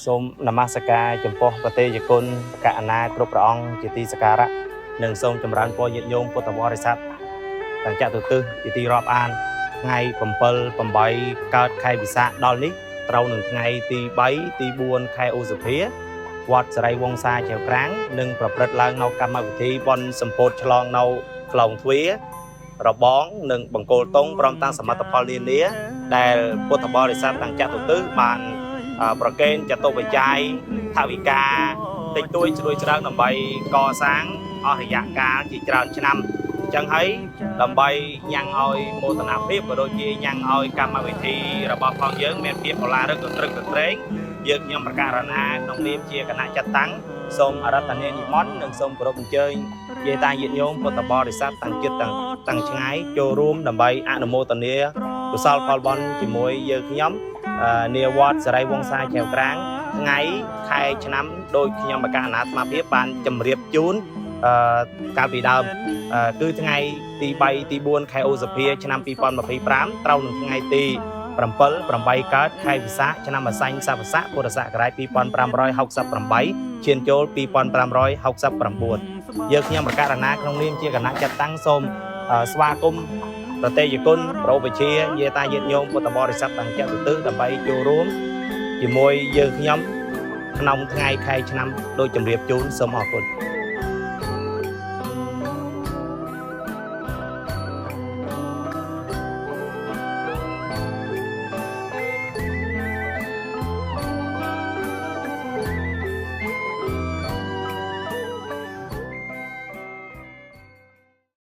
សូមនមស្ការចំពោះព្រះតេជគុណកណ្ណាគ្រប់ព្រះអង្គជាទីសក្ការៈនិងសូមចម្រើនពរញាតិញោមពុទ្ធបរិស័ទទាំងចតុទិសជាទីរាប់អានថ្ងៃ7 8កើតខែវិសាខដល់នេះត្រូវនឹងថ្ងៃទី3ទី4ខែឧសភាវត្តសរីវង្សាជាក្រាំងនឹងប្រព្រឹត្តឡើងនៅកម្មវិធីបុណ្យសម្ពោធឆ្លងនៅក្លងទ្វាររបងនិងបង្គោលតុងព្រមទាំងសមិទ្ធផលនានាដែលពុទ្ធបរិស័ទទាំងចតុទិសបាន ប្រកេនចតុបច្ច័យថវិកាតិចតួចស្រួយស្រើងដើម្បីកសាងអស់រយៈកាលជាច្រើនឆ្នាំអញ្ចឹងហើយដើម្បីញ៉ាំងឲ្យមោទនភាពក៏ដូចជាញ៉ាំងឲ្យកម្មវិធីរបស់ផងយើងមានភាពឱឡារិកកក្រឹកកក្រែងយើងខ្ញុំប្រកាសណាក្នុងនាមជាគណៈចាត់តាំងសូមអរតនានិមន្តនិងសូមគោរពអញ្ជើញយាយតាញាតិញោមពុទ្ធបរិស័ទតាំងចិត្តតាំងតាំងឆ្ងាយចូលរួមដើម្បីអនុមោទនាកុសលផលបុណ្យជាមួយយើងខ្ញុំ នាវត្តសរីវង្សាជ្រាវក្រាងថ្ងៃខែឆ្នាំដោយខ្ញុំបកអាណាត្មាភាពបានជម្រាបជូនអឺកាលពីដើមគឺថ្ងៃទី3ទី4ខែឧសភាឆ្នាំ2025ត្រូវនឹងថ្ងៃទី7 8កើតខែវិសាខឆ្នាំអសាញ់សវស័កពុរសករាជ2568ឈានចូល2569យើងខ្ញុំប្រកាសណាក្នុងនាមជាគណៈចាត់តាំងសូមស្វាគមន៍ ប្រតិយគុណប្រោបជាយាតាញាតិញោមពុទ្ធបរិស័ទទាំងចតុទិសដើម្បីចូលរួមជាមួយយើងខ្ញុំក្នុងថ្ងៃខែឆ្នាំដូចជម្រាបជូនសូមអរគុណ។